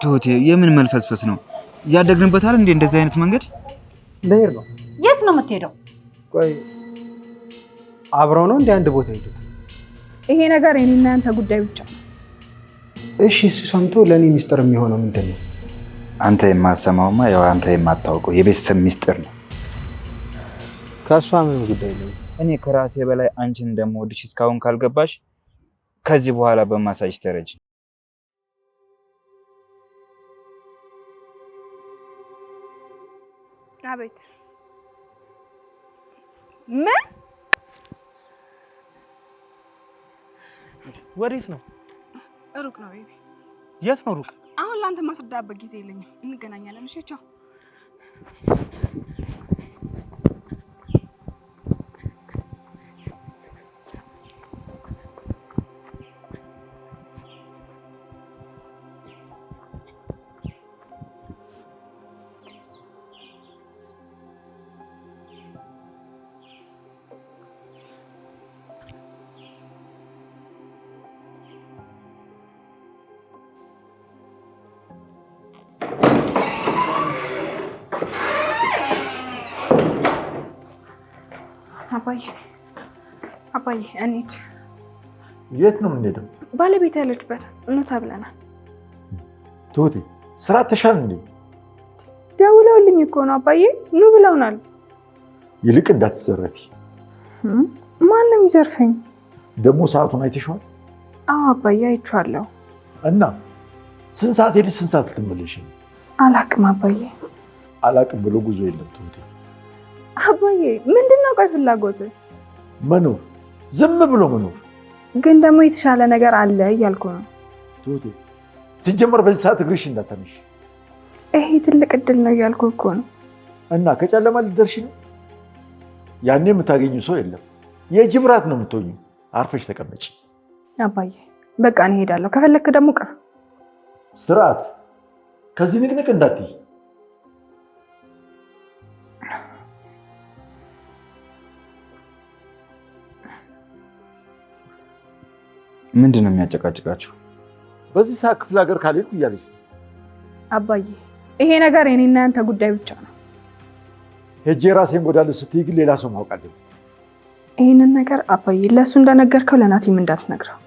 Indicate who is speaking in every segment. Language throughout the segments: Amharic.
Speaker 1: ትሁቴ፣ የምን መልፈስፈስ ነው? ያደግንበታል እንዴ እንደዚህ አይነት መንገድ?
Speaker 2: ልሄድ ነው።
Speaker 3: የት ነው የምትሄደው?
Speaker 2: ቆይ አብረው ነው እንደ አንድ ቦታ ሄዱት?
Speaker 4: ይሄ ነገር የኔና ያንተ ጉዳይ ብቻ ነው።
Speaker 2: እሺ፣ እሱ ሰምቶ ለእኔ ሚስጥር የሚሆነው ምንድን ነው?
Speaker 1: አንተ የማሰማውማ ያው አንተ የማታውቀው የቤተሰብ ሚስጥር ነው።
Speaker 2: ከእሷ ምንም ጉዳይ የለኝም።
Speaker 1: እኔ ከራሴ በላይ አንቺን እንደምወድሽ እስካሁን ካልገባሽ ከዚህ በኋላ በማሳጅ ተረጅ።
Speaker 4: አቤት። ምን?
Speaker 5: ወዴት ነው?
Speaker 4: ሩቅ ነው baby።
Speaker 5: የት ነው ሩቅ?
Speaker 4: አሁን ለአንተ ማስረዳበት ጊዜ የለኝም። እንገናኛለን። እሺ፣ ቻው። አባዬ አባዬ፣ እንሂድ።
Speaker 6: የት ነው የምንሄደው?
Speaker 4: ባለቤት ያለችበት ኑ ተብለናል።
Speaker 6: ትሁቴ ስራ ተሻል እንዴ?
Speaker 4: ደውለውልኝ እኮ ነው አባዬ፣ ኑ ብለውናል።
Speaker 6: ይልቅ እንዳትዘረፊ።
Speaker 4: ማንም ይዘርፈኝ?
Speaker 6: ደግሞ ሰዓቱን አይተሽዋል?
Speaker 4: አዎ አባዬ አይቼዋለሁ።
Speaker 6: እና ስንት ሰዓት ሄደሽ ስንት ሰዓት ልትመለሽ?
Speaker 4: አላቅም አባዬ።
Speaker 6: አላቅም ብሎ ጉዞ የለም ትሁቴ።
Speaker 4: አባዬ ምንድን ነው ቆይ ፍላጎት?
Speaker 6: መኖር፣ ዝም ብሎ መኖር።
Speaker 4: ግን ደግሞ የተሻለ ነገር አለ እያልኩ ነው።
Speaker 6: ትሁቴ ሲጀመር በዚህ ሰዓት እግርሽ እንዳታነሽ።
Speaker 4: ይሄ ትልቅ እድል ነው እያልኩ እኮ ነው።
Speaker 6: እና ከጨለማ ልትደርሺ ነው? ያኔ የምታገኙ ሰው የለም። የጅብ ራት ነው የምትሆኙ። አርፈሽ ተቀመጪ።
Speaker 4: አባዬ በቃ እኔ እሄዳለሁ። ከፈለክ ደግሞ ቅር።
Speaker 6: ስርዓት፣ ከዚህ ንቅንቅ እንዳትይ።
Speaker 1: ምንድን ነው የሚያጨቃጭቃችሁ?
Speaker 6: በዚህ ሰዓት ክፍለ ሀገር ካልሄድኩ እያለች ነው።
Speaker 4: አባዬ ይሄ ነገር የኔና ያንተ ጉዳይ ብቻ ነው።
Speaker 6: ሄጄ ራሴን ጎዳለሁ ስትይ ግን ሌላ ሰው ማወቅ አለበት።
Speaker 4: ይህንን ነገር አባዬ ለእሱ እንደነገርከው ለናቲም እንዳትነግረው።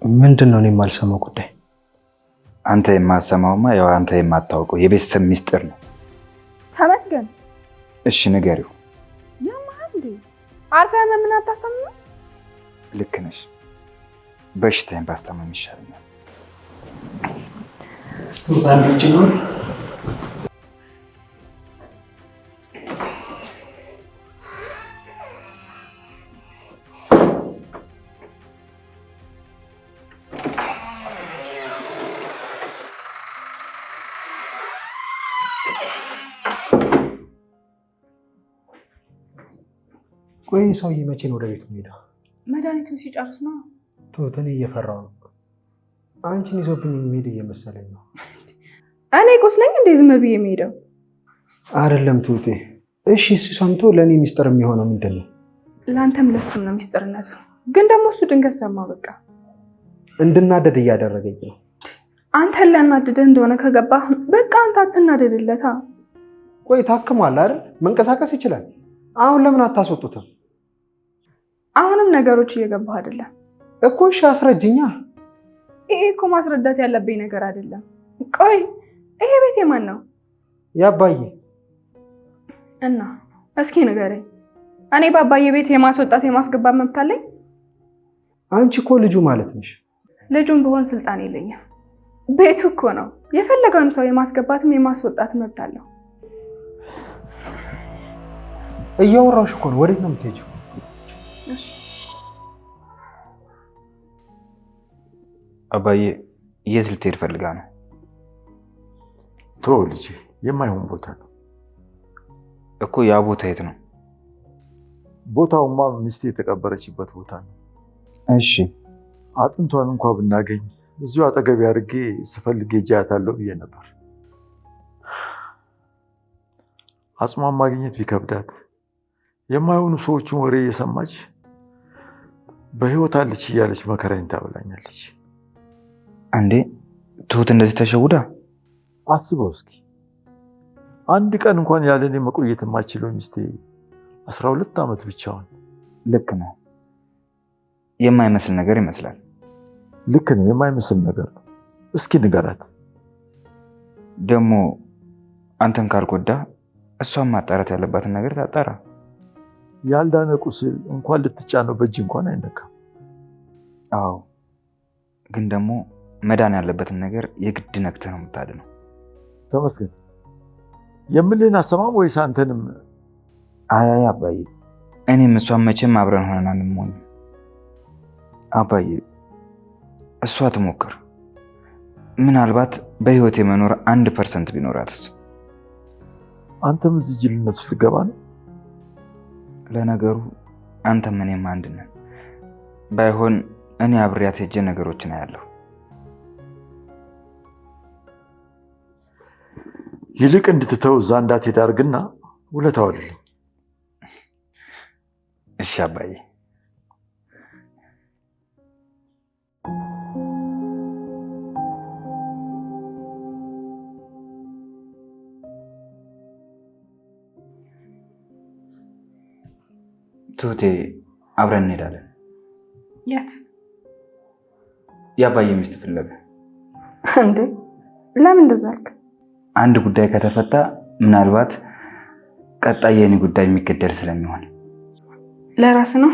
Speaker 2: ምንድን ነው እኔ የማልሰማው ጉዳይ?
Speaker 1: አንተ የማሰማውማ ያው አንተ የማታውቀው የቤተሰብ ሚስጥር ነው።
Speaker 4: ተመስገን።
Speaker 1: እሺ ንገሪው።
Speaker 4: ያማሃል እንዴ? አርፈህ ምን አታስታምም?
Speaker 1: ልክ ነሽ። በሽታዬን ባስታመም ይሻለኛል።
Speaker 2: ቆይ ሰውዬ መቼ ነው ወደ ቤቱ የሚሄደው?
Speaker 4: መድኃኒቱን ሲጨርስ ነው።
Speaker 2: ትሁት፣ እኔ እየፈራሁ ነው። አንቺን ይዞብኝ የሚሄድ እየመሰለኝ ነው።
Speaker 4: እኔ ቁስለኝ እንዴ ዝም ብዬ የሚሄደው?
Speaker 2: አይደለም ትሁቴ። እሺ እሱ ሰምቶ ለእኔ ሚስጥር የሚሆነው ምንድን ነው?
Speaker 4: ለአንተም ለሱም ነው ሚስጥርነቱ። ግን ደግሞ እሱ ድንገት ሰማ። በቃ
Speaker 2: እንድናደድ እያደረገኝ ነው።
Speaker 4: አንተን ሊያናድድህ እንደሆነ ከገባህ በቃ አንተ አትናደድለታ።
Speaker 2: ቆይ ታክሟል አይደል? መንቀሳቀስ ይችላል። አሁን ለምን አታስወጡትም?
Speaker 4: አሁንም ነገሮች እየገባህ አይደለም
Speaker 2: እኮ። እሺ አስረጅኛ።
Speaker 4: ይሄ እኮ ማስረዳት ያለብኝ ነገር አይደለም። ቆይ ይሄ ቤት የማን ነው?
Speaker 2: ያባዬ።
Speaker 4: እና እስኪ ንገረኝ፣ እኔ በአባዬ ቤት የማስወጣት የማስገባት መብት አለኝ?
Speaker 2: አንቺ እኮ ልጁ ማለት ነሽ።
Speaker 4: ልጁም ብሆን ስልጣን የለኝም። ቤቱ እኮ ነው። የፈለገውን ሰው የማስገባትም የማስወጣት መብት አለው።
Speaker 2: እያወራሁሽ እኮ ነው። ወዴት ነው የምትሄጂው?
Speaker 1: አባዬ የት ልትሄድ ፈልጋ ነው?
Speaker 6: ተወው ልጄ፣ የማይሆን ቦታ ነው
Speaker 1: እኮ። ያ ቦታ የት ነው?
Speaker 6: ቦታውማ ሚስቴ የተቀበረችበት ቦታ ነው።
Speaker 1: እሺ
Speaker 6: አጥንቷን እንኳ ብናገኝ እዚሁ አጠገቤ አድርጌ ስፈልግ ሄጄ አያታለሁ ብዬ ነበር። አጽሟን ማግኘት ቢከብዳት የማይሆኑ ሰዎችን ወሬ እየሰማች በህይወት አለች እያለች መከራዬን ታበላኛለች።
Speaker 1: እንዴ ትሁት እንደዚህ ተሸውዳ?
Speaker 6: አስበው እስኪ አንድ ቀን እንኳን ያለ እኔ መቆየት የማችለው ሚስቴ 12 ዓመት ብቻዋን።
Speaker 1: ልክ ነው፣ የማይመስል ነገር ይመስላል።
Speaker 6: ልክ ነው፣ የማይመስል ነገር ነው። እስኪ ንገራት
Speaker 1: ደግሞ። አንተን ካልጎዳ እሷን ማጣራት ያለባትን ነገር ታጣራ።
Speaker 6: ያልዳነ ቁስል እንኳን ልትጫነው በእጅ እንኳን አይነካም።
Speaker 1: አዎ፣ ግን ደግሞ መዳን ያለበትን ነገር የግድ ነክተህ ነው የምታድነው።
Speaker 6: ተመስገን፣ የምልህን አሰማም ወይስ አንተንም?
Speaker 1: አይ አይ አባዬ፣ እኔም እሷን መቼም አብረን ሆነን አንሞኝም። አባዬ፣ እሷ ትሞክር፣ ምናልባት በህይወት የመኖር 1% ቢኖራትስ?
Speaker 6: አንተም እዚህ ጅልነት ውስጥ ልገባ ነው?
Speaker 1: ለነገሩ አንተም እኔም አንድ ነን። ባይሆን እኔ አብሬያት ሄጄ ነገሮችን አያለሁ።
Speaker 6: ይልቅ እንድትተው እዛ እንዳትሄድ አድርግና ውለታ ዋልልኝ።
Speaker 1: እሺ አባዬ። ትሁቴ፣ አብረን እንሄዳለን።
Speaker 4: የት?
Speaker 1: የአባዬ ሚስት ፍለጋ።
Speaker 4: እንዴ ለምን እንደዛ አልክ?
Speaker 1: አንድ ጉዳይ ከተፈታ ምናልባት ቀጣይ የኔ ጉዳይ የሚገደል ስለሚሆን።
Speaker 4: ለራስ ነው?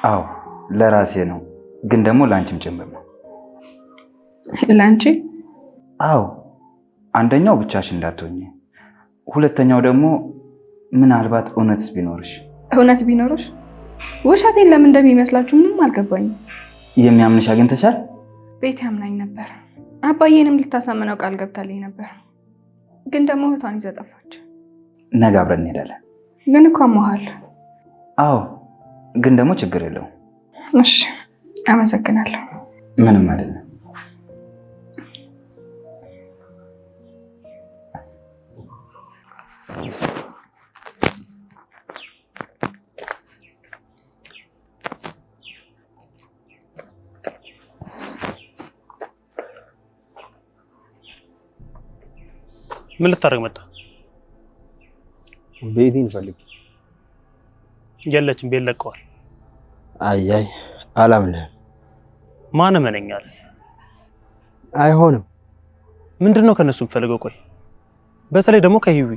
Speaker 1: አዎ ለራሴ ነው፣ ግን ደግሞ ለአንቺም ጭምር ነው።
Speaker 4: ለአንቺ?
Speaker 1: አዎ፣ አንደኛው ብቻሽ እንዳትሆኚ፣ ሁለተኛው ደግሞ ምናልባት እውነትስ ቢኖርሽ።
Speaker 4: እውነት ቢኖርሽ? ውሸቴን ለምን እንደሚመስላችሁ ምንም አልገባኝም።
Speaker 1: የሚያምንሽ አግኝተሻል?
Speaker 4: ቤት ያምናኝ ነበር። አባዬንም ልታሳምነው ቃል ገብታልኝ ነበር። ግን ደግሞ እህቷን ይዛ ጠፋች።
Speaker 1: ነገ አብረን እንሄዳለን።
Speaker 4: ግን እኮ አሞሃል።
Speaker 1: አዎ፣ ግን ደግሞ ችግር የለውም።
Speaker 4: እሺ፣ አመሰግናለሁ።
Speaker 1: ምንም አይደለም።
Speaker 3: ምን ልታደርግ መጣ?
Speaker 2: ቤቴን ፈልግ።
Speaker 3: የለችም፣ ቤት ለቀዋል።
Speaker 2: አይ አይ፣ አላምንህም።
Speaker 3: ማን እመነኛል?
Speaker 2: አይሆንም።
Speaker 3: ምንድን ነው ከእነሱ የምፈልገው? ቆይ በተለይ ደግሞ ከሂዊ።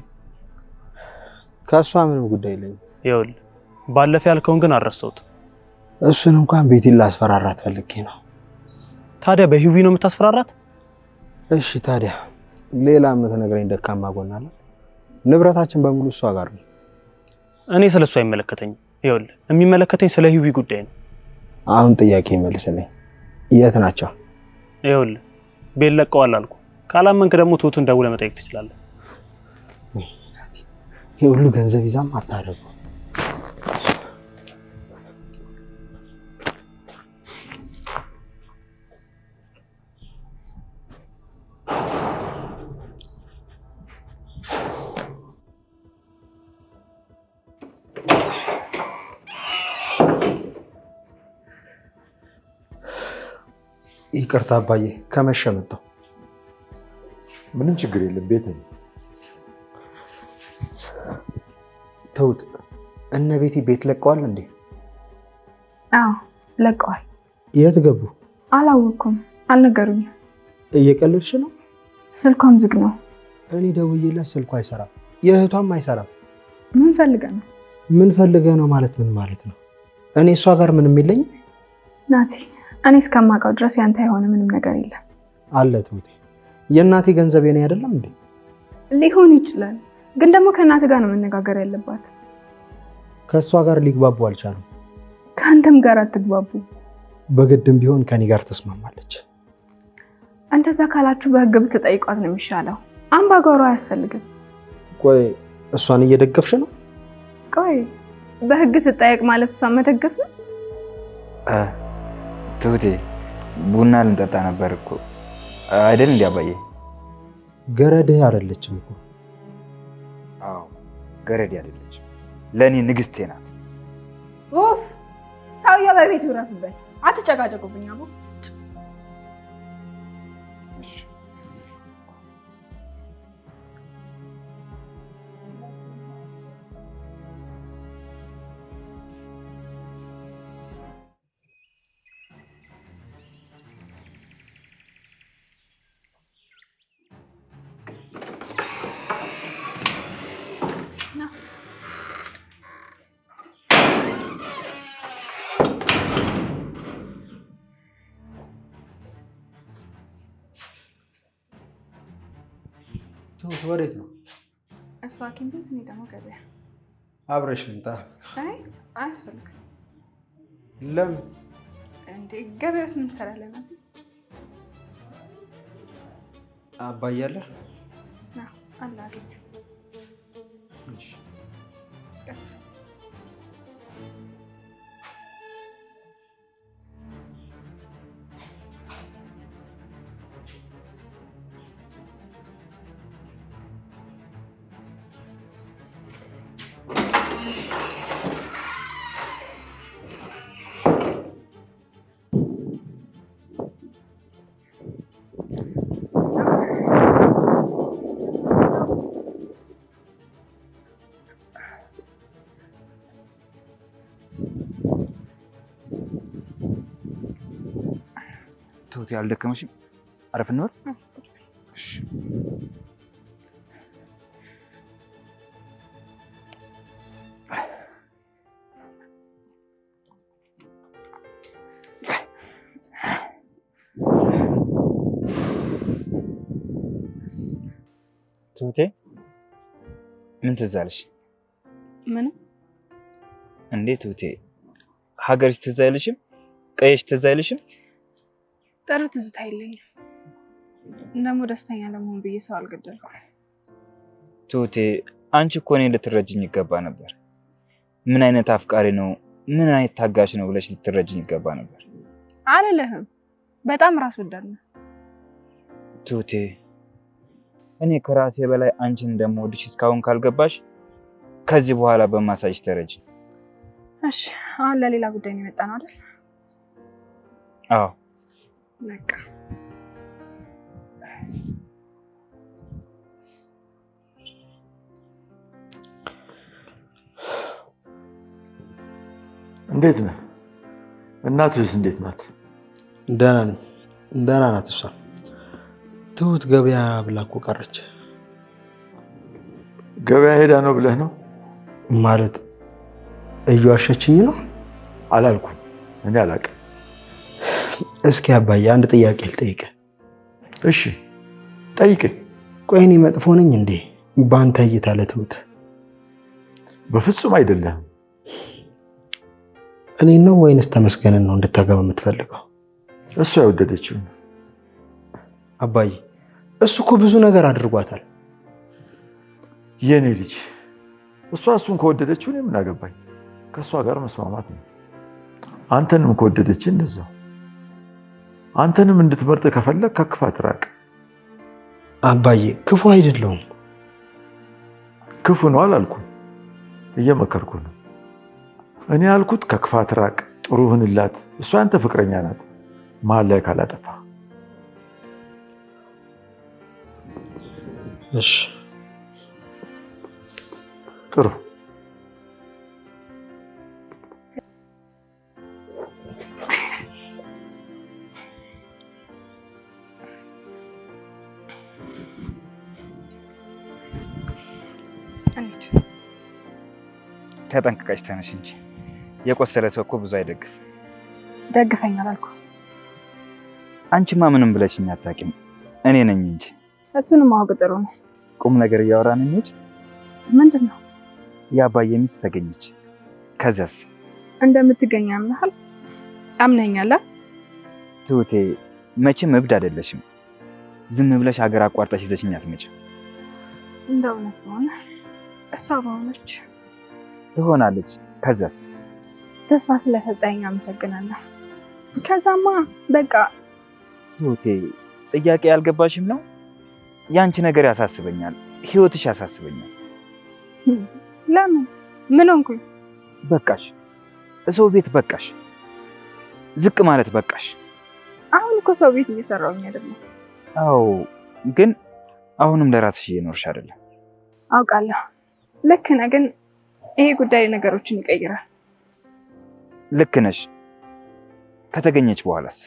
Speaker 2: ከእሷ ምንም ጉዳይ የለኝም።
Speaker 3: ይኸውልህ ባለፈ ያልከውን ግን አልረሳሁትም።
Speaker 2: እሱን እንኳን ቤቴን ላስፈራራት ፈልጌ ነው።
Speaker 3: ታዲያ በሂዊ ነው የምታስፈራራት?
Speaker 2: እሺ ታዲያ ሌላ የምትነግረኝ ደካማ ጎን አለ? ንብረታችን በሙሉ እሷ ጋር ነው።
Speaker 3: እኔ ስለ እሱ አይመለከተኝም። ይኸውልህ የሚመለከተኝ ስለ ሂዊ ጉዳይ ነው።
Speaker 2: አሁን ጥያቄ ይመልስልኝ። የት ናቸው?
Speaker 3: ይኸውልህ ቤት ለቀዋል አልኩህ። ካላመንክ ደግሞ ትሁቱን ደውለህ መጠየቅ ትችላለህ።
Speaker 2: ይህ ሁሉ ገንዘብ ይዛም አታደርገው። ይቅርታ አባዬ፣ ከመሸ መጣሁ።
Speaker 6: ምንም ችግር የለም፣ ቤት ነኝ።
Speaker 2: ትሁት፣ እነ ቤቲ ቤት ለቀዋል እንዴ?
Speaker 4: አዎ ለቀዋል።
Speaker 2: የት ገቡ?
Speaker 4: አላወኩም፣ አልነገሩኝም።
Speaker 2: እየቀለድሽ ነው?
Speaker 4: ስልኳም ዝግ ነው።
Speaker 2: እኔ ደውዬላት ስልኳ አይሰራም፣ የእህቷም አይሰራም።
Speaker 4: ምን ፈልገህ ነው?
Speaker 2: ምን ፈልገህ ነው ማለት ምን ማለት ነው? እኔ እሷ ጋር ምንም የለኝም
Speaker 4: ናቲ። እኔ እስከማውቀው ድረስ ያንተ የሆነ ምንም ነገር የለም።
Speaker 2: አለ ትሁቴ። የእናቴ ገንዘብ የኔ አይደለም እንዴ?
Speaker 4: ሊሆን ይችላል፣ ግን ደግሞ ከእናትህ ጋር ነው መነጋገር ያለባት።
Speaker 2: ከእሷ ጋር ሊግባቡ አልቻሉም።
Speaker 4: ከአንተም ጋር አትግባቡ።
Speaker 2: በግድም ቢሆን ከኔ ጋር ተስማማለች።
Speaker 4: እንደዛ ካላችሁ በህግ ብትጠይቋት ነው የሚሻለው። አምባጓሮ አያስፈልግም።
Speaker 2: ቆይ እሷን እየደገፍሽ ነው?
Speaker 4: ቆይ በህግ ትጠየቅ ማለት እሷን መደገፍ ነው?
Speaker 1: ትሁቴ፣ ቡና ልንጠጣ ነበር እኮ አይደል? እንዲ አባዬ።
Speaker 2: ገረድህ አይደለችም እኮ።
Speaker 1: አዎ ገረዴ አይደለችም፣ ለእኔ ንግስቴ ናት።
Speaker 4: ኡፍ! ሰውየው በቤቱ ይረፍበት። አትጨቃጨቁብኝ አቦ።
Speaker 2: ትሁት ወዴት ነው?
Speaker 4: እሱ ሐኪም ቤት፣ እኔ ደግሞ ገበያ።
Speaker 2: አብረሽ ልምጣ?
Speaker 4: አይ አያስፈልግም።
Speaker 2: ለምን
Speaker 4: እንዴ? ገበያ ውስጥ ምን ትሰራለህ? ናቲ
Speaker 2: አባዬ አለ?
Speaker 4: አለ፣ አገኘሁ።
Speaker 2: እሺ
Speaker 4: ቀስ
Speaker 1: ትሁቴ አልደከመሽም? አረፍ እንበል። እሺ ትሁቴ ምን ትዝ አለሽ?
Speaker 4: ምንም።
Speaker 1: እንዴ ትሁቴ ሀገርሽ ትዝ አይልሽም? ቀየሽ ትዝ አይልሽም?
Speaker 4: ጥሩ ትዝታ የለኝም። ደግሞ ደስተኛ ለመሆን ብዬ ሰው አልገደልኩም።
Speaker 1: ትሁቴ አንቺ እኮ እኔን ልትረጅኝ ይገባ ነበር። ምን አይነት አፍቃሪ ነው፣ ምን አይነት ታጋሽ ነው ብለሽ ልትረጅኝ ይገባ ነበር።
Speaker 4: አልልህም። በጣም ራስ ወዳድ ነህ።
Speaker 1: ትሁቴ እኔ ከራሴ በላይ አንቺን እንደምወድሽ እስካሁን ካልገባሽ ከዚህ በኋላ በማሳይሽ ተረጅ።
Speaker 4: እሺ አሁን ለሌላ ጉዳይ ነው የመጣነው አይደል?
Speaker 1: አዎ
Speaker 4: በቃ
Speaker 6: እንዴት ነህ? እናትህስ እንዴት ናት?
Speaker 2: ደህና ነኝ። ደህና ናት እሷ። ትሁት ገበያ ብላ እኮ ቀረች።
Speaker 6: ገበያ ሄዳ ነው ብለህ ነው?
Speaker 2: ማለት እየዋሸችኝ ነው?
Speaker 6: አላልኩም። እኔ አላውቅም።
Speaker 2: እስኪ አባዬ አንድ ጥያቄ ልጠይቅህ።
Speaker 6: እሺ ጠይቅኝ።
Speaker 2: ቆይ እኔ መጥፎ ነኝ እንዴ በአንተ እይታ ለትሁት?
Speaker 6: በፍጹም አይደለም።
Speaker 2: እኔን ነው ወይንስ ተመስገንን ነው እንድታገባ የምትፈልገው?
Speaker 6: እሷ የወደደችው።
Speaker 2: አባዬ እሱ እኮ ብዙ ነገር አድርጓታል።
Speaker 6: የኔ ልጅ እሷ እሱን ከወደደችው እኔ ምን አገባኝ? ከእሷ ጋር መስማማት ነው። አንተንም ከወደደች እንደዛው። አንተንም እንድትመርጥ ከፈለግ ከክፋት ራቅ።
Speaker 2: አባዬ ክፉ አይደለሁም።
Speaker 6: ክፉ ነው አላልኩም፣ እየመከርኩ ነው። እኔ ያልኩት ከክፋት ራቅ፣ ጥሩ ሁንላት። እሷ አንተ ፍቅረኛ ናት፣ መሀል ላይ ካላጠፋ።
Speaker 2: እሺ
Speaker 6: ጥሩ።
Speaker 4: እንሂድ።
Speaker 1: ተጠንቅቀሽ ተነሽ እንጂ የቆሰለ ሰው እኮ ብዙ አይደግፍ።
Speaker 4: ደግፈኝ አላልኩም።
Speaker 1: አንቺማ ምንም ብለሽኝ አታውቂም። እኔ ነኝ እንጂ።
Speaker 4: እሱንም ማወቅ ጥሩ ነው።
Speaker 1: ቁም ነገር እያወራን እንሂድ።
Speaker 4: ምንድን ነው?
Speaker 1: የአባዬ ሚስት ተገኘች። ከዚያስ?
Speaker 4: እንደምትገኝ አምነሃል? አምነኛል?
Speaker 1: ትሁቴ መቼም እብድ አይደለሽም። ዝም ብለሽ ሀገር አቋርጠሽ ይዘሽኝ አትመጭም።
Speaker 4: እንደ እውነት በሆነ እሷ በሆነች
Speaker 1: ትሆናለች። ከዚያስ?
Speaker 4: ተስፋ ስለሰጠኝ አመሰግናለሁ። ከዛማ በቃ
Speaker 1: ትሁቴ ጥያቄ ያልገባሽም ነው። ያንቺ ነገር ያሳስበኛል፣ ህይወትሽ ያሳስበኛል።
Speaker 4: ለምን? ምን ሆንኩኝ?
Speaker 1: በቃሽ፣ ሰው ቤት በቃሽ። ዝቅ ማለት በቃሽ።
Speaker 4: አሁን እኮ ሰው ቤት እየሰራሁኝ አይደለም።
Speaker 1: አዎ፣ ግን አሁንም ለራስሽ እየኖርሽ አይደለም።
Speaker 4: አውቃለሁ፣ ልክ ነህ። ግን ይሄ ጉዳይ ነገሮችን ይቀይራል።
Speaker 1: ልክ ነሽ። ከተገኘች በኋላስ?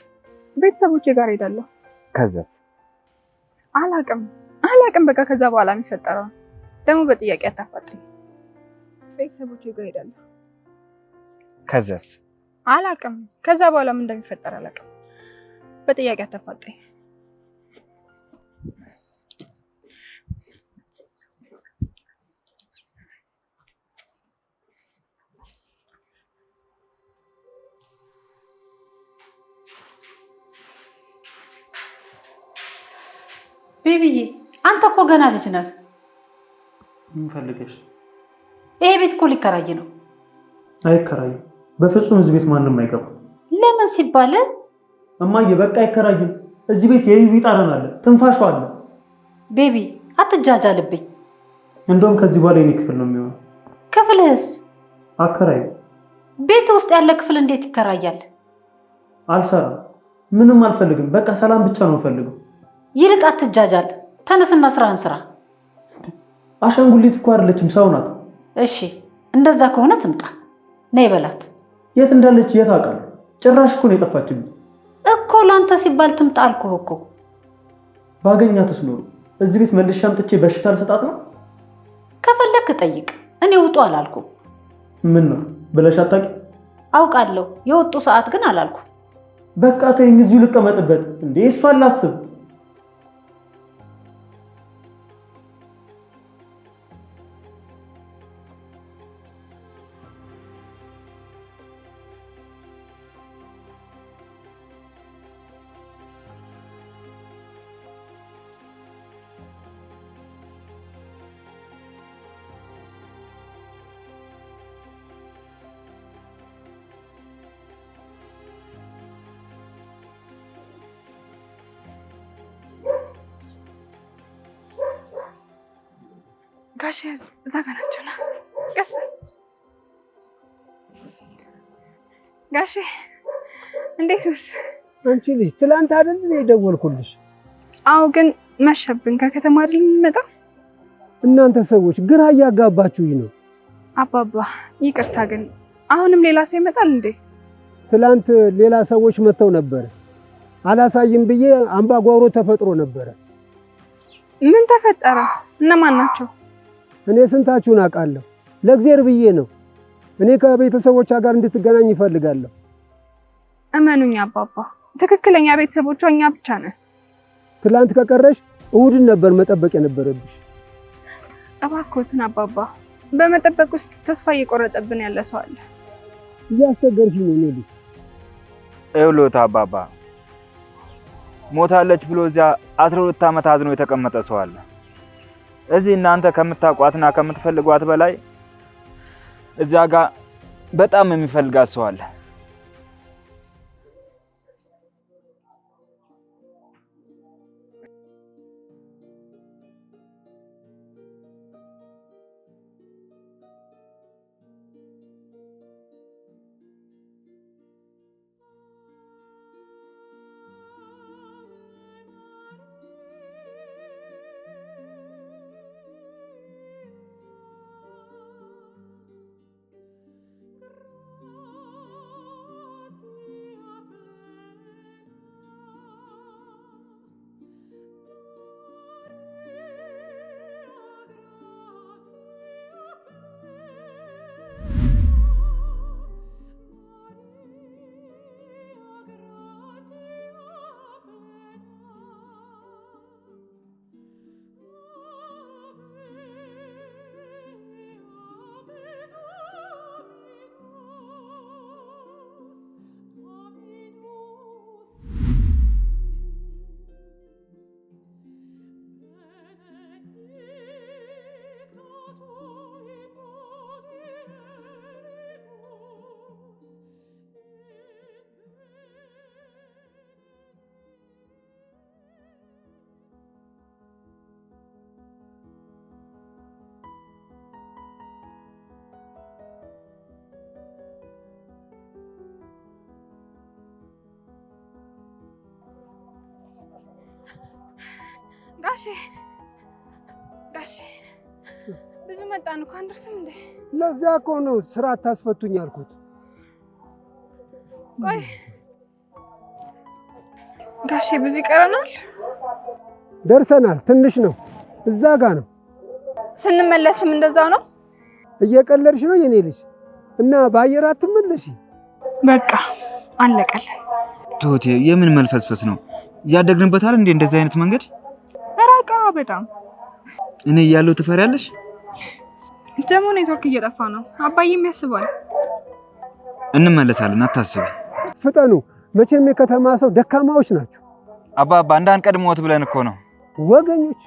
Speaker 4: ቤተሰቦቼ ጋር ሄዳለሁ።
Speaker 1: ከዛስ?
Speaker 4: አላቅም አላቅም። በቃ ከዛ በኋላ የሚፈጠረው ደግሞ በጥያቄ አታፋጥኝ። ቤተሰቦቼ ጋር ሄዳለሁ።
Speaker 1: ከዛስ?
Speaker 4: አላቅም። ከዛ በኋላ ምን እንደሚፈጠር አላቅም። በጥያቄ አታፋጥኝ።
Speaker 5: ቤቢዬ አንተ እኮ ገና ልጅ ነህ።
Speaker 3: ምን ፈልገሽ ነው?
Speaker 5: ይሄ ቤት እኮ ሊከራይ ነው።
Speaker 3: አይከራይም። በፍጹም እዚህ ቤት ማንም አይገባም።
Speaker 5: ለምን ሲባል
Speaker 3: እማዬ በቃ አይከራይም። እዚህ ቤት የዩቢ ጠረን አለ፣ ትንፋሹ አለ።
Speaker 5: ቤቢ አትጃጃልብኝ።
Speaker 3: እንደውም ከዚህ በኋላ የኔ ክፍል ነው የሚሆነው።
Speaker 5: ክፍልህስ?
Speaker 3: አከራይም።
Speaker 5: ቤት ውስጥ ያለ ክፍል እንዴት ይከራያል?
Speaker 3: አልሰራም። ምንም አልፈልግም። በቃ ሰላም ብቻ ነው የምፈልገው።
Speaker 5: ይልቅ አትጃጃል። ተነስና ስራህን ስራ።
Speaker 3: አሻንጉሊት እኮ አይደለችም፣ ሰው ናት።
Speaker 5: እሺ እንደዛ ከሆነ ትምጣ። ነይ በላት።
Speaker 3: የት እንዳለች የት አውቃለሁ? ጭራሽ እኮ ነው የጠፋችብኝ።
Speaker 5: እኮ ለአንተ ሲባል ትምጣ አልኩህ እኮ።
Speaker 3: ባገኛትስ ኖሮ እዚህ ቤት መልሼ አምጥቼ በሽታ ልሰጣት ነው።
Speaker 5: ከፈለክ ጠይቅ። እኔ ውጡ አላልኩም።
Speaker 3: ምን ነው ብለሽ አታውቂም?
Speaker 5: አውቃለሁ። የወጡ ሰዓት ግን አላልኩም።
Speaker 3: በቃ ተይኝ፣ እዚሁ ልቀመጥበት። እንዴ እሷን ላስብ።
Speaker 4: ጋሼ እዛ ጋ ናቸው። ና ቀስ በል ጋሼ። እንዴት ነህ?
Speaker 7: አንቺ ልጅ ትላንት አይደል የደወልኩልሽ?
Speaker 4: አዎ፣ ግን መሸብን። ከከተማ አይደል የምንመጣው?
Speaker 7: እናንተ ሰዎች ግራ እያጋባችሁኝ ነው።
Speaker 4: አባባ ይቅርታ፣ ግን አሁንም ሌላ ሰው ይመጣል እንዴ?
Speaker 7: ትላንት ሌላ ሰዎች መጥተው ነበረ። አላሳይም ብዬ አምባጓሮ ተፈጥሮ ነበረ።
Speaker 4: ምን ተፈጠረ? እነማን ናቸው?
Speaker 7: እኔ ስንታችሁን አውቃለሁ። ለእግዜር ብዬ ነው። እኔ ከቤተሰቦቿ ጋር እንድትገናኝ ይፈልጋለሁ።
Speaker 4: እመኑኝ አባባ፣ ትክክለኛ ቤተሰቦቿ እኛ ብቻ ነን።
Speaker 7: ትላንት ከቀረሽ እሑድን ነበር መጠበቅ የነበረብሽ።
Speaker 4: እባክዎትን አባባ፣ በመጠበቅ ውስጥ ተስፋ እየቆረጠብን ያለ ሰው አለ።
Speaker 7: እያስቸገርሽ ነው። እኔ ልጅ
Speaker 1: ይኸውልዎት አባባ፣ ሞታለች ብሎ እዚያ 12 ዓመት አዝኖ የተቀመጠ ሰው አለ። እዚህ እናንተ ከምታውቋትና ከምትፈልጓት በላይ እዚያ ጋር በጣም የሚፈልጋት ሰው አለ።
Speaker 4: ጋሼ ጋሼ ብዙ መጣን እኮ አንደርስም እንዴ?
Speaker 7: ለዚያ እኮ ነው ስራ አታስፈቱኝ አልኩት።
Speaker 4: ቆይ ጋሼ ብዙ ይቀረናል?
Speaker 7: ደርሰናል። ትንሽ ነው፣ እዛ ጋ ነው።
Speaker 4: ስንመለስም እንደዛው ነው።
Speaker 7: እየቀለድሽ ነው የኔ ልጅ። እና በአየር አትመለሽ።
Speaker 4: በቃ አለቀልን።
Speaker 1: ትሁቴ የምን መልፈስፈስ ነው? ያደግንበታል እንዴ እንደዚህ አይነት መንገድ?
Speaker 4: ራቃ በጣም።
Speaker 1: እኔ እያለሁ ትፈሪያለሽ?
Speaker 4: ደግሞ ኔትወርክ እየጠፋ ነው። አባዬም ያስባል።
Speaker 1: እንመለሳለን፣ አታስቢ።
Speaker 7: ፍጠኑ። መቼም የከተማ ሰው ደካማዎች ናቸው።
Speaker 1: አባባ እንዳንቀድሞት ብለን እኮ ነው።
Speaker 7: ወገኞች።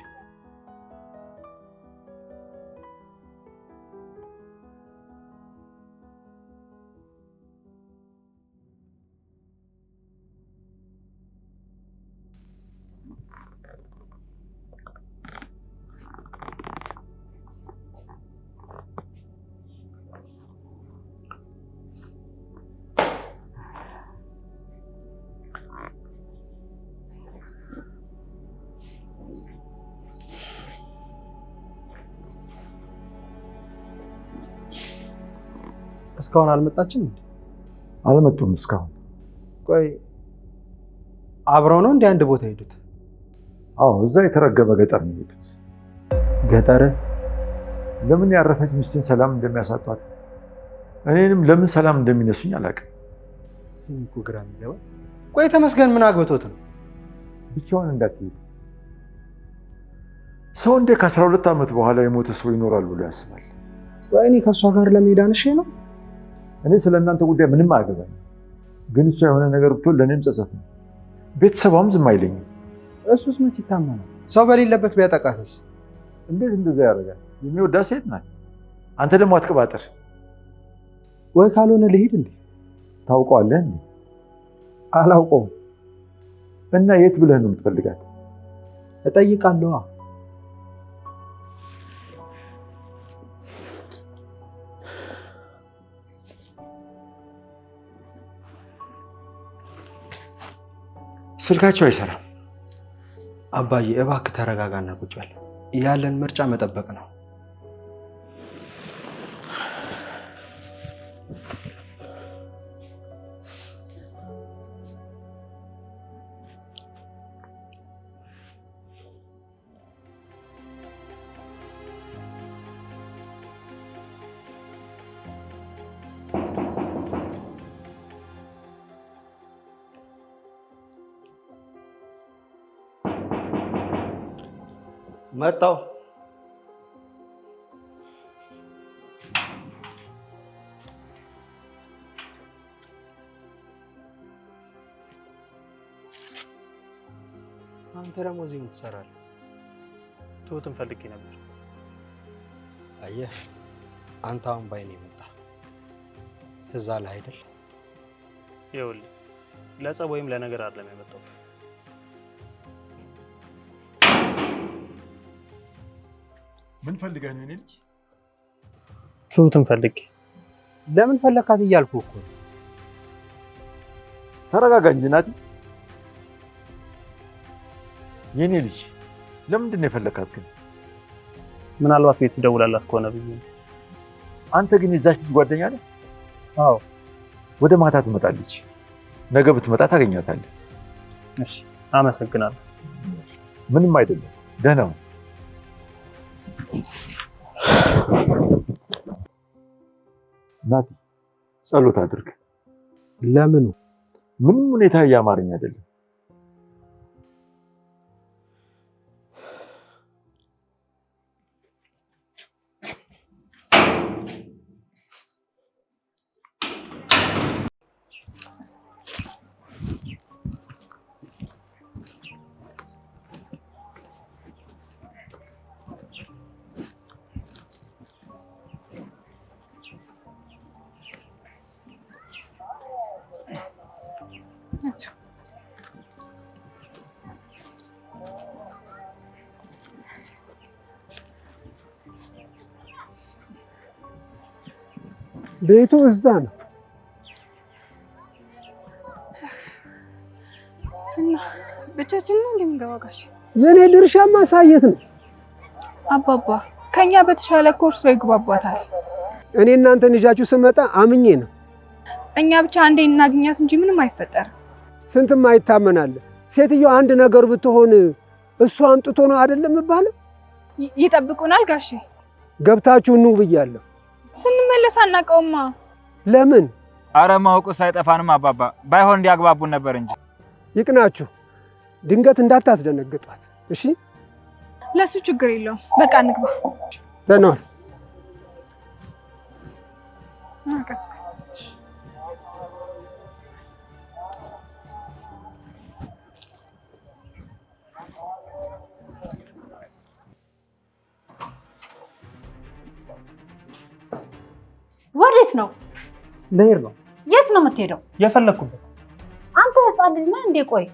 Speaker 2: እስካሁን አልመጣችም እንዴ?
Speaker 6: አልመጡም እስካሁን።
Speaker 2: ቆይ አብረው ነው እንደ አንድ ቦታ ሄዱት?
Speaker 6: አዎ፣ እዛ የተረገመ ገጠር ነው የሄዱት።
Speaker 2: ገጠር?
Speaker 6: ለምን ያረፈች ሚስቴን ሰላም እንደሚያሳጧት እኔንም ለምን ሰላም እንደሚነሱኝ አላውቅም።
Speaker 2: እኔ እኮ ግራ የሚገባ። ቆይ ተመስገን ምን አግብቶት ነው?
Speaker 6: ብቻዋን እንዳትሄድ። ሰው እንዴ ከ12 ዓመት በኋላ የሞተ ሰው ይኖራል ብሎ ያስባል?
Speaker 2: ቆይ እኔ ከእሷ ጋር ለመሄድ አንሼ ነው?
Speaker 6: እኔ ስለ እናንተ ጉዳይ ምንም አያገባኝም። ግን እሷ የሆነ ነገር ብትሆን ለእኔም ጸጸት ነው። ቤተሰቧም ዝም አይለኝም።
Speaker 2: እሱስ መች ይታመናል? ሰው በሌለበት ቢያጠቃትስ?
Speaker 6: እንዴት እንደዛ ያደርጋል? የሚወዳት ሴት ናት። አንተ ደግሞ አትቀባጥር።
Speaker 2: ወይ ካልሆነ ልሂድ እንዴ?
Speaker 6: ታውቀዋለህ እንዴ?
Speaker 2: አላውቀውም።
Speaker 6: እና የት ብለህ ነው የምትፈልጋት?
Speaker 2: እጠይቃለዋ።
Speaker 6: ስልካቸው አይሰራም።
Speaker 2: አባዬ እባክህ ተረጋጋና ቁጭ በል። ያለን ምርጫ መጠበቅ ነው። መጣው። አንተ ደግሞ እዚህ ምን ትሰራለህ?
Speaker 3: ትሁትን ፈልጌ ነበር።
Speaker 2: አየህ፣ አንተ አሁን ባይኔ መጣ። ትዝ አለህ አይደል?
Speaker 3: ይኸውልህ ለጸብ ወይም ለነገር አይደለም የመጣሁት።
Speaker 6: ምን ፈልገህ ነው የኔ ልጅ?
Speaker 3: ትሁትን ፈልጌ።
Speaker 2: ለምን ፈለካት እያልኩህ እኮ ነው።
Speaker 6: ተረጋጋ እንጂ ናቲ። የኔ ልጅ ለምንድን ነው የፈለካት ግን?
Speaker 3: ምናልባት ቤት ደውላላት ከሆነ ብዬ ነው።
Speaker 6: አንተ ግን የዛች ልጅ ጓደኛ ነህ?
Speaker 3: አዎ።
Speaker 6: ወደ ማታ ትመጣለች። ነገ ብትመጣ ታገኛታለህ።
Speaker 3: እሺ፣ አመሰግናለሁ።
Speaker 6: ምንም አይደለም። ደህና ሁን። ናቲ፣ ጸሎት አድርግ።
Speaker 2: ለምኑ?
Speaker 6: ምንም ሁኔታ እያማረኝ አይደለም።
Speaker 4: ናቸው።
Speaker 7: ቤቱ እዛ ነው።
Speaker 4: እና ብቻችን ነው እንደምንገባ ጋሼ?
Speaker 7: የኔ ድርሻ ማሳየት ነው።
Speaker 4: አባባ ከኛ በተሻለ እኮ እርሶ ይግባባታል።
Speaker 7: እኔ እናንተን ይዣችሁ ስመጣ አምኜ ነው።
Speaker 4: እኛ ብቻ አንዴ እናግኛት እንጂ ምንም አይፈጠርም።
Speaker 7: ስንትም አይታመናል። ሴትዮ አንድ ነገር ብትሆን እሱ አምጥቶ ነው አይደለም የሚባለው?
Speaker 4: ይጠብቁናል ጋሼ።
Speaker 7: ገብታችሁ ኑ ብያለሁ።
Speaker 4: ስንመለስ አናውቀውማ።
Speaker 7: ለምን?
Speaker 1: አረ ማወቁ ሳይጠፋንም አባባ፣ ባይሆን እንዲያግባቡን ነበር እንጂ።
Speaker 7: ይቅናችሁ፣ ድንገት እንዳታስደነግጧት። እሺ?
Speaker 4: ለሱ ችግር የለውም። በቃ እንግባ።
Speaker 7: ደህና ዋል።
Speaker 4: ቀስ በል።
Speaker 5: ወዴት ነው?
Speaker 3: ልሄድ ነው።
Speaker 5: የት ነው የምትሄደው?
Speaker 3: የፈለግኩበት።
Speaker 5: አንተ ህፃን ልጅ ነህ እንዴ? ቆይ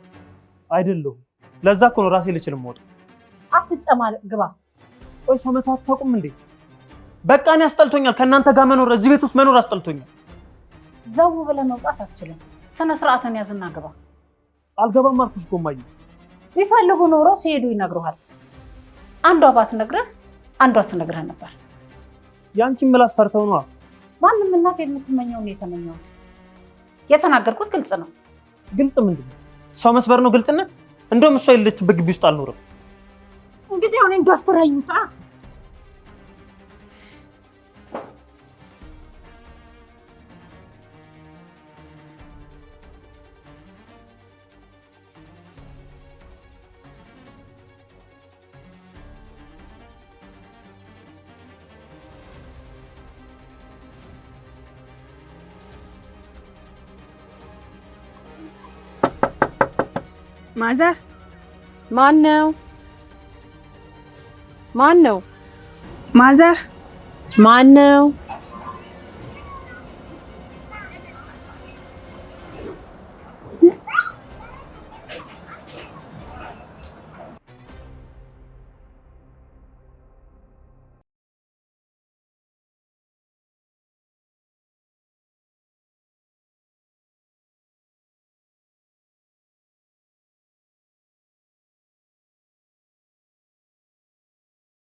Speaker 3: አይደለሁም። ለዛ እኮ ነው ራሴ ልችል የምወጣው።
Speaker 5: አትጨማለቅ፣ ግባ።
Speaker 3: ቆይ ሰው መተው አታውቁም እንዴ? በቃ እኔ አስጠልቶኛል። ከእናንተ ጋር መኖር፣ እዚህ ቤት ውስጥ መኖር አስጠልቶኛል።
Speaker 5: ዘው ብለህ መውጣት አትችልም። ስነ ስርዓትን ያዝና ግባ።
Speaker 3: አልገባም አልኩሽ እኮ እማዬ።
Speaker 5: ቢፈልጉ ኖሮ ሲሄዱ ይነግሩሃል። አንዷ ባትነግርህ አንዷ ትነግርህ ነበር።
Speaker 3: ያንቺን ምላስ ፈርተው ነዋ።
Speaker 5: ማንም እናት የምትመኘውን የተመኘሁት። የተናገርኩት ግልጽ ነው።
Speaker 3: ግልጽ ምንድን ነው? ሰው መስበር ነው ግልጽነት? እንደውም እሷ የሌለችበት ግቢ ውስጥ አልኖርም።
Speaker 5: እንግዲህ እኔን ገፍትረኝ ውጣ።
Speaker 4: ማዘር
Speaker 8: ማን ነው? ማን ነው?
Speaker 4: ማዘር
Speaker 8: ማን ነው?